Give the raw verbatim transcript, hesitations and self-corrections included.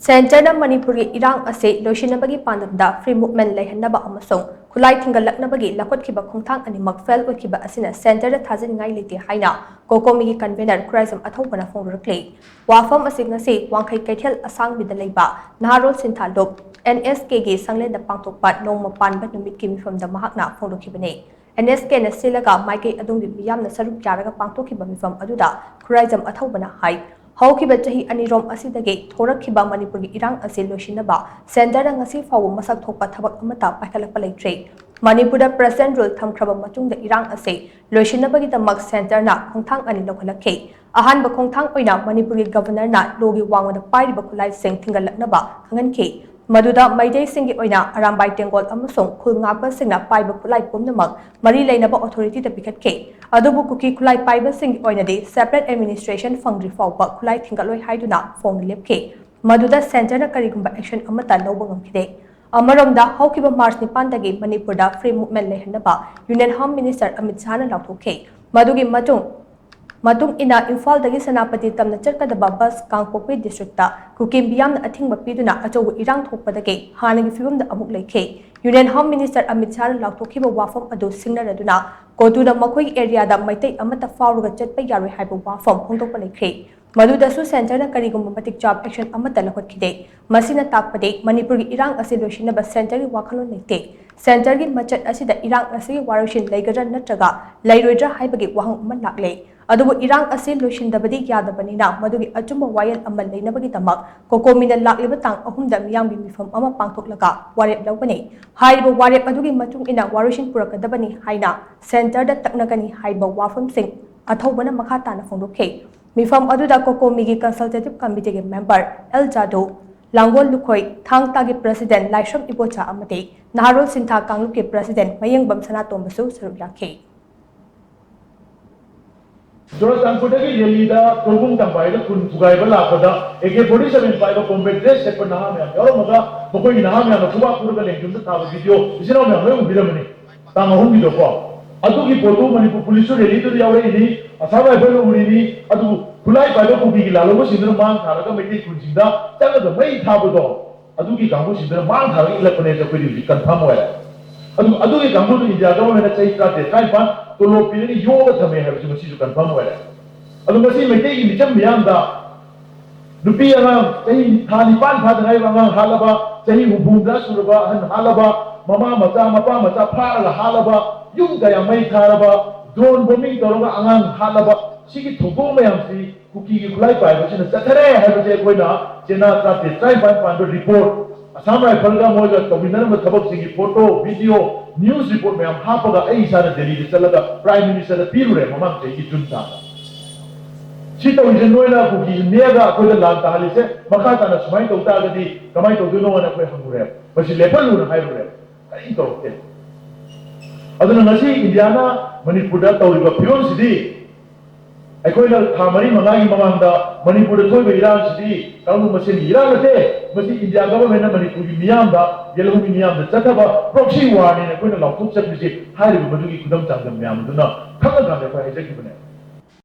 ꯁꯦꯟꯇꯔꯅ ꯃꯅꯤꯄꯨꯔꯒꯤ ꯏꯔꯥꯡ ꯑꯁꯤ ꯂꯣꯏꯁꯤꯟꯅꯕꯒꯤ ꯄꯥꯟꯗꯝꯗ ꯐ꯭ꯔꯤ ꯃꯨꯚꯃꯦꯟ ꯂꯩꯍꯟꯅꯕ ꯑꯃꯁꯨꯡ ꯈꯨꯠꯂꯥꯏ ꯊꯤꯡꯒꯠꯂꯛꯅꯕꯒꯤ ꯂꯧꯈꯠꯈꯤꯕ ꯈꯣꯡꯊꯥꯡ ꯑꯅꯤꯃꯛ ꯐꯦꯜ ꯑꯣꯏꯈꯤꯕ ꯑꯁꯤꯅ ꯁꯦꯟꯇꯔꯗ ꯊꯥꯖꯅꯤꯡꯉꯥꯏ ꯂꯩꯇꯦ ꯍꯥꯏꯅ ꯀꯣꯀꯣꯃꯤꯒꯤ ꯀꯟꯚꯦꯅꯔ ꯈꯨꯔꯥꯏꯖꯝ ꯑꯊꯧꯕꯅ ꯐꯣꯡꯗꯣꯔꯛꯂꯤ꯫ ꯋꯥꯐꯝ ꯑꯁꯤ ꯉꯁꯤ ꯋꯥꯡꯈꯩ ꯀꯩꯊꯦꯜ ꯑꯁꯥꯡꯕꯤꯗ ꯂꯩꯕ ꯅꯍꯥꯔꯣꯜ ꯁꯤꯟꯊꯥ ꯂꯨꯞ, ꯑꯦꯟ ꯑꯦꯁ ꯀꯦꯒꯤ ꯁꯪꯂꯦꯟꯗ ꯄꯥꯡꯊꯣꯛꯄ ꯅꯣꯡꯃ ꯄꯥꯟꯕ ꯅꯨꯃꯤꯠꯀꯤ ꯃꯤꯐꯝꯗ ꯃꯍꯥꯛꯅ ꯐꯣꯡꯗꯣꯛꯈꯤꯕꯅꯤ꯫ ꯑꯦꯟ ꯑꯦꯁ ꯀꯦꯅ ꯁꯤꯜꯂꯒ ꯃꯥꯏꯀꯩ ꯑꯗꯣꯝꯒꯤ ꯃꯤꯌꯥꯝꯅ ꯁꯔꯨꯛ ꯌꯥꯔꯒ ꯄꯥꯡꯊꯣꯛꯈꯤꯕ ꯃꯤꯐꯝ ꯑꯗꯨꯗ ꯈꯨꯔꯥꯏꯖꯝ ꯑꯊꯧꯕꯅ ꯍꯥꯏ, ꯍꯧꯈꯤꯕ ꯆꯍꯤ ꯑꯅꯤꯔꯣꯝ ꯑꯁꯤꯗꯒꯤ ꯊꯣꯔꯛꯈꯤꯕ ꯃꯅꯤꯄꯨꯔꯒꯤ ꯏꯔꯥꯡ ꯑꯁꯤ ꯂꯣꯏꯁꯤꯟꯅꯕ ꯁꯦꯟꯇꯔꯅ ꯉꯁꯤ ꯐꯥꯎꯕ ꯃꯁꯛ ꯊꯣꯛꯄ ꯊꯕꯛ ꯑꯃꯠꯇ ꯄꯥꯏꯈꯠꯂꯛꯄ ꯂꯩꯇ꯭ꯔꯤ꯫ ꯃꯅꯤꯄꯨꯔꯗ ꯄ꯭ꯔꯦꯁꯤꯗꯦꯟ ꯔꯨꯜ ꯊꯝꯈ꯭ꯔꯕ ꯃꯇꯨꯡꯗ ꯏꯔꯥꯡ ꯑꯁꯤ ꯂꯣꯏꯁꯤꯟꯅꯕꯒꯤꯗꯃꯛ ꯁꯦꯟꯇꯔꯅ ꯈꯣꯡꯊꯥꯡ ꯑꯅꯤ ꯂꯧꯈꯠꯂꯛꯈꯤ꯫ ꯑꯍꯥꯟꯕ ꯈꯣꯡꯊꯥꯡ ꯑꯣꯏꯅ ꯃꯅꯤꯄꯨꯔꯒꯤ ꯒꯕꯔꯅꯔꯅ ꯂꯣꯒꯤ ꯋꯥꯡꯃꯗ ꯄꯥꯏꯔꯤꯕ ꯈꯨꯠꯂꯥꯏꯁꯤꯡ ꯊꯤꯡꯒꯠꯂꯛꯅꯕ ꯈꯪꯍꯟꯈꯤ꯫ ꯃꯗꯨꯗ ꯃꯩꯇꯩꯁꯤꯡꯒꯤ ꯑꯣꯏꯅ ꯑꯔꯥꯝꯕꯥꯏ ꯇꯦꯡꯒꯣꯜ ꯑꯃꯁꯨꯡ ꯈꯨꯜ ꯉꯥꯛꯄꯁꯤꯡꯅ ꯄꯥꯏꯕ ꯈꯨꯠꯂꯥꯏ ꯄꯨꯝꯅꯃꯛ ꯃꯔꯤ ꯂꯩꯅꯕ ꯑꯣꯊꯣꯔꯤꯇꯤꯗ ꯄꯤꯈꯠꯈꯤ꯫ ꯑꯗꯨꯕꯨ ꯀꯨꯀꯤ ꯈꯨꯠꯂꯥꯏ ꯄꯥꯏꯕꯁꯤꯡꯒꯤ ꯑꯣꯏꯅꯗꯤ ꯁꯦꯄꯔꯦꯠ ꯑꯦꯗꯃꯤꯅꯤꯁꯇ꯭ꯔꯦꯁꯟ ꯐꯪꯗ꯭ꯔꯤ ꯐꯥꯎꯕ ꯈꯨꯠꯂꯥꯏ ꯊꯤꯡꯒꯠꯂꯣꯏ ꯍꯥꯏꯗꯨꯅ ꯐꯣꯡꯅ ꯂꯦꯞꯈꯤ꯫ ꯃꯗꯨꯗ ꯁꯦꯟꯇꯔꯅ ꯀꯔꯤꯒꯨꯝꯕ ꯑꯦꯛꯁꯟ ꯑꯃꯠꯇ ꯂꯧꯕ ꯉꯝꯈꯤꯗꯦ꯫ ꯑꯃꯔꯣꯝꯗ, ꯍꯧꯈꯤꯕ ꯃꯥꯔꯆ ꯅꯤꯄꯥꯟꯗꯒꯤ ꯃꯅꯤꯄꯨꯔꯗ ꯐ꯭ꯔꯤ ꯃꯨꯚꯃꯦꯟ ꯂꯩꯍꯟꯅꯕ ꯌꯨꯅꯤꯌꯟ ꯍꯣꯝ ꯃꯤꯅꯤꯁꯇꯔ ꯑꯃꯤꯠ ꯁꯥꯍꯅ ꯂꯥꯎꯊꯣꯛꯈꯤ꯫ ꯃꯗꯨꯒꯤ ꯃꯇꯨꯡ ꯃꯇꯨꯡ ꯏꯟꯅ ꯏꯝꯐꯥꯜꯗꯒꯤ ꯁꯦꯅꯥꯄꯇꯤ ꯇꯝꯅ ꯆꯠꯀꯗꯕ ꯕꯁ ꯀꯥꯡꯄꯣꯛꯄꯤ ꯗꯤꯁꯇ꯭ꯔꯤꯛꯇ ꯀꯨꯀꯤ ꯃꯤꯌꯥꯝꯅ ꯑꯊꯤꯡꯕ ꯄꯤꯗꯨꯅ ꯑꯆꯧꯕ ꯏꯔꯥꯡ ꯊꯣꯛꯄꯗꯒꯤ ꯍꯥꯟꯅꯒꯤ ꯐꯤꯕꯝꯗ ꯑꯃꯨꯛ ꯂꯩꯈꯤ꯫ ꯌꯨꯅꯤꯌꯟ ꯍꯣꯝ ꯃꯤꯅꯤꯁꯇꯔ ꯑꯃꯤꯠ ꯁꯥꯍꯅ ꯂꯥꯎꯊꯣꯛꯈꯤꯕ ꯋꯥꯐꯝ ꯑꯗꯨ ꯁꯤꯡꯅꯔꯗꯨꯅ ꯀꯣꯇꯨꯅ ꯃꯈꯣꯏꯒꯤ ꯑꯦꯔꯤꯌꯥꯗ ꯃꯩꯇꯩ ꯑꯃꯠꯇ ꯐꯥꯎꯔꯒ ꯆꯠꯄ ꯌꯥꯔꯣꯏ ꯍꯥꯏꯕ ꯋꯥꯐꯝ ꯐꯣꯡꯗꯣꯛꯄ ꯂꯩꯈ꯭ꯔꯦ꯫ ꯃꯗꯨꯗꯁꯨ ꯁꯦꯟꯇꯔꯅ ꯀꯔꯤꯒꯨꯝꯕ ꯃꯇꯤꯛ ꯆꯥꯕ ꯑꯦꯛꯁꯟ ꯑꯃꯠꯇ ꯂꯧꯈꯠꯈꯤꯗꯦ꯫ ꯃꯁꯤꯅ ꯇꯥꯛꯄꯗꯤ ꯃꯅꯤꯄꯨꯔꯒꯤ ꯏꯔꯥꯡ ꯑꯁꯤ ꯂꯣꯏꯁꯤꯟꯅꯕ ꯁꯦꯟꯇꯔꯒꯤ ꯋꯥꯈꯜꯂꯣꯟ ꯂꯩꯇꯦ꯫ ꯁꯦꯟꯇꯔꯒꯤ ꯃꯆꯠ ꯑꯁꯤꯗ ꯏꯔꯥꯡ ꯑꯁꯤꯒꯤ ꯋꯥꯔꯣꯏꯁꯤꯟ ꯂꯩꯒꯗ꯭ꯔꯥ ꯅꯠꯇ꯭ꯔꯒ ꯂꯩꯔꯣꯏꯗ꯭ꯔꯥ ꯍꯥꯏꯕꯒꯤ ꯋꯥꯍꯪ ꯑꯃ ꯂꯥꯛꯂꯦ꯫ ꯑꯗꯨꯕꯨ ꯏꯔꯥꯡ ꯑꯁꯤ ꯂꯣꯏꯁꯤꯟꯗꯕꯗꯤ ꯌꯥꯗꯕꯅꯤꯅ ꯃꯗꯨꯒꯤ ꯑꯆꯨꯝꯕ ꯋꯥꯌꯦꯜ ꯑꯃ ꯂꯩꯅꯕꯒꯤꯗꯃꯛ ꯀꯣꯀꯣꯃꯤꯅ ꯂꯥꯛꯂꯤꯕ ꯇꯥꯡ ꯑꯍꯨꯝꯗ ꯃꯤꯌꯥꯝꯒꯤ ꯃꯤꯐꯝ ꯑꯃ ꯄꯥꯡꯊꯣꯛꯂꯒ ꯋꯥꯔꯦꯞ ꯂꯧꯒꯅꯤ꯫ ꯍꯥꯏꯔꯤꯕ ꯋꯥꯔꯦꯞ ꯑꯗꯨꯒꯤ ꯃꯇꯨꯡ ꯏꯟꯅ ꯋꯥꯔꯣꯏꯁꯤꯟ ꯄꯨꯔꯛꯀꯗꯕꯅꯤ ꯍꯥꯏꯅ ꯁꯦꯟꯇꯔꯗ ꯇꯛꯅꯒꯅꯤ ꯍꯥꯏꯕ ꯋꯥꯐꯝꯁꯤꯡ ꯑꯊꯧꯕꯅ ꯃꯈꯥ ꯇꯥꯅ ꯐꯣꯡꯗꯣꯛꯈꯤ꯫ ꯃꯤꯐꯝ ꯑꯗꯨꯗ ꯀꯣꯀꯣꯃꯤꯒꯤ ꯀꯟꯁꯜꯇꯦꯇꯤꯚ ꯀꯃꯤꯇꯤꯒꯤ ꯃꯦꯝꯕꯔ ꯑꯦꯜ ꯖꯥꯗꯨ, ꯂꯥꯡꯒꯣꯜ ꯂꯨꯈꯣꯏ ꯊꯥꯡ ꯇꯥꯒꯤ ꯄ꯭ꯔꯁꯤꯗꯦꯟ ꯂꯥꯏꯁ꯭ꯔꯝ ꯏꯕꯣꯆꯥ ꯑꯃꯗꯤ ꯅꯍꯥꯔꯣꯜ ꯁꯤꯟꯊꯥ ꯀꯥꯡꯂꯨꯞꯀꯤ ꯄ꯭ꯔꯁꯤꯗꯦꯟ ꯃꯌꯦꯡꯕꯝ ꯁꯅꯥꯇꯣꯝꯕꯁꯨ ꯁꯔꯨꯛ ꯌꯥꯈꯤ꯫ ꯆꯨꯔꯆꯥꯟꯄꯨꯔꯗꯒꯤ ꯔꯦꯂꯤꯗ ꯀꯣꯔꯕꯨꯡ ꯇꯝꯕꯥꯏꯗ ꯈꯨꯟ ꯊꯨꯒꯥꯏꯕ ꯂꯥꯛꯄꯗ ꯑꯦ ꯀꯦ ꯐꯣꯔꯇꯤ ꯁꯚꯦꯟ ꯄꯥꯏꯕ ꯀꯣꯝꯕꯦꯠ ꯗ꯭ꯔꯦꯁ ꯁꯦꯠꯄ ꯅꯍꯥ ꯃꯌꯥꯝ ꯌꯥꯎꯔꯝꯃꯒ ꯃꯈꯣꯏꯒꯤ ꯅꯍꯥ ꯃꯌꯥꯝꯅ ꯈꯨꯕꯥꯛ ꯈꯨꯔꯒ ꯂꯦꯡꯖꯨꯝꯗ ꯊꯥꯕ ꯚꯤꯗꯤꯑꯣ ꯏꯆꯤꯟ ꯏꯅꯥꯎ ꯃꯌꯥꯝ ꯂꯣꯏ ꯎꯕꯤꯔꯝꯃꯅꯤ꯫ ꯇꯥꯡ ꯑꯍꯨꯝꯒꯤꯗꯣꯀꯣ꯫ ꯑꯗꯨꯒꯤ ꯄꯣꯠꯇꯨ ꯃꯅꯤꯄꯨꯔ ꯄꯨꯂꯤꯁꯁꯨ ꯔꯦꯂꯤꯗꯨꯗ ꯌꯥꯎꯔꯛꯏꯅꯤ, ꯑꯁꯥꯝ ꯔꯥꯏꯐꯜꯅ ꯎꯔꯤꯅꯤ꯫ ꯑꯗꯨꯕꯨ ꯈꯨꯠꯂꯥꯏ ꯄꯥꯏꯕ ꯀꯨꯀꯤꯒꯤ ꯂꯥꯜꯍꯧꯕꯁꯤꯡꯗꯨꯅ ꯃꯥꯡ ꯊꯥꯔꯒ ꯃꯩꯇꯩ ꯈꯨꯟꯁꯤꯡꯗ ꯆꯪꯉꯒ ꯃꯩ ꯊꯥꯕꯗꯣ, ꯑꯗꯨꯒꯤ ꯀꯥꯡꯕꯨꯁꯤꯡꯗꯨꯅ ꯃꯥꯡ ꯊꯥꯔꯒ ꯏꯜꯂꯛꯄꯅꯦ ꯍꯥꯏꯕꯁꯦ ꯑꯩꯈꯣꯏꯗꯤ ꯍꯧꯖꯤꯛ ꯀꯟꯐꯥꯔꯝ ꯑꯣꯏꯔꯦ꯫ ꯑꯗꯨ ꯑꯗꯨꯒꯤ ꯀꯥꯡꯕꯨꯗꯨ ꯏꯟꯗꯤꯌꯥ ꯒꯚꯔꯟꯃꯦꯟꯠꯅ ꯆꯍꯤ ꯇꯔꯥꯇꯔꯦꯠ ꯇꯔꯥꯅꯤꯄꯥꯟ ꯇꯣꯂꯣꯞ ꯄꯤꯔꯒ ꯌꯣꯛꯑꯒ ꯊꯝꯃꯦ ꯍꯥꯏꯕꯁꯤ ꯃꯁꯤꯁꯨ ꯀꯟꯐꯥꯔꯝ ꯑꯣꯏꯔꯦ꯫ ꯑꯗꯨ ꯃꯁꯤ ꯃꯩꯇꯩꯒꯤ ꯃꯤꯆꯝ ꯃꯤꯌꯥꯝꯗ ꯅꯨꯄꯤ ꯑꯉꯥꯡ ꯆꯍꯤ ꯊꯥ ꯅꯤꯄꯥꯟ ꯐꯥꯗ ꯉꯥꯏꯔꯤꯕ ꯑꯉꯥꯡ ꯍꯥꯠꯂꯕ, ꯆꯍꯤ ꯍꯨꯝꯐꯨ ꯍꯨꯝꯗ꯭ꯔꯥ ꯁꯨꯔꯕ ꯑꯍꯟ ꯍꯥꯠꯂꯕ, ꯃꯃꯥ ꯃꯆꯥ ꯃꯄꯥ ꯃꯆꯥ ꯐꯥꯔꯒ ꯍꯥꯠꯂꯕ, ꯌꯨꯝ ꯀꯌꯥ ꯃꯩ ꯊꯥꯔꯕ, ꯗ꯭ꯔꯣꯟ ꯕꯣꯝꯕꯤꯡ ꯇꯧꯔꯒ ꯑꯉꯥꯡ ꯍꯥꯠꯂꯕ, ꯁꯤꯒꯤ ꯊꯧꯗꯣꯛ ꯃꯌꯥꯝꯁꯤ ꯀꯨꯀꯤꯒꯤ ꯈꯨꯠꯂꯥꯏ ꯄꯥꯏꯕꯁꯤꯅ ꯆꯠꯊꯔꯦ ꯍꯥꯏꯕꯁꯦ ꯑꯩꯈꯣꯏꯅ ꯆꯦꯅꯥ ꯇꯔꯥꯇꯔꯦꯠ ꯇꯔꯥꯅꯤꯄꯥꯟ ꯄꯥꯟꯕ ꯔꯤꯄꯣꯔꯠ, ꯑꯁꯥꯝ ꯔꯥꯏꯐꯜꯒ ꯃꯣꯏꯒ ꯇꯧꯃꯤꯟꯅꯔꯝꯕ ꯊꯕꯛꯁꯤꯡꯒꯤ ꯐꯣꯇꯣ, ꯚꯤꯗꯤꯑꯣ, ꯅ꯭ꯌꯨꯁ ꯔꯤꯄꯣꯔꯠ ꯃꯌꯥꯝ ꯍꯥꯞꯄꯒ ꯑꯩ ꯏꯁꯥꯅ ꯗꯦꯜꯂꯤꯗ ꯆꯠꯂꯒ ꯄ꯭ꯔꯥꯏꯝ ꯃꯤꯅꯤꯁꯇꯔꯗ ꯄꯤꯔꯨꯔꯦ ꯃꯃꯥꯡ ꯆꯍꯤꯒꯤ ꯖꯨꯟ ꯊꯥꯗ꯫ ꯁꯤ ꯇꯧꯔꯤꯁꯦ ꯅꯣꯏꯅ ꯀꯨꯀꯤꯁꯤ ꯅꯦꯛꯑꯒ ꯑꯩꯈꯣꯏꯗ ꯂꯥꯟ ꯇꯥꯍꯜꯂꯤꯁꯦ ꯃꯈꯥ ꯇꯥꯅ ꯁꯨꯃꯥꯏꯅ ꯇꯧ ꯇꯥꯔꯒꯗꯤ ꯀꯃꯥꯏꯅ ꯇꯧꯗꯣꯏꯅꯣ ꯍꯥꯏꯅ ꯑꯩꯈꯣꯏ ꯍꯪꯉꯨꯔꯦ꯫ ꯃꯁꯤ ꯂꯦꯞꯍꯜꯂꯨꯅ ꯍꯥꯏꯔꯨꯔꯦ꯫ ꯀꯔꯤꯝ ꯇꯧꯔꯛꯇꯦ꯫ ꯑꯗꯨꯅ ꯉꯁꯤ ꯏꯟꯗꯤꯌꯥꯅ ꯃꯅꯤꯄꯨꯔꯗ ꯇꯧꯔꯤꯕ ꯐꯤꯕꯝꯁꯤꯗꯤ ꯑꯩꯈꯣꯏꯅ ꯊꯥ ꯃꯔꯤ ꯃꯉꯥꯒꯤ ꯃꯃꯥꯡꯗ ꯃꯅꯤꯄꯨꯔꯗ ꯊꯣꯛꯏꯕ ꯏꯔꯥꯡꯁꯤꯗꯤ ꯀꯥꯡꯂꯨꯞ ꯃꯁꯦꯟꯒꯤ ꯏꯔꯥꯡ ꯅꯠꯇꯦ, ꯃꯁꯤ ꯏꯟꯗꯤꯌꯥ ꯒꯚꯔꯟꯃꯦꯟꯠꯅ ꯃꯅꯤꯄꯨꯔꯒꯤ ꯃꯤꯌꯥꯝꯗ, ꯌꯦꯜꯍꯧꯃꯤ ꯃꯤꯌꯥꯝꯗ ꯆꯠꯊꯕ ꯄ꯭ꯔꯣꯛꯁꯤ ꯋꯥꯔꯅꯦꯅ ꯑꯩꯈꯣꯏꯅ ꯂꯥꯎꯊꯣꯛꯆꯈ꯭ꯔꯤꯁꯦ ꯍꯥꯏꯔꯤꯕ ꯃꯗꯨꯒꯤ ꯈꯨꯗꯝ ꯆꯥꯡꯗꯝ ꯃꯌꯥꯝ ꯑꯗꯨꯅ ꯈꯪꯉꯀꯥꯟꯗ ꯑꯩꯈꯣꯏ ꯍꯥꯏꯖꯈꯤꯕꯅꯦ꯫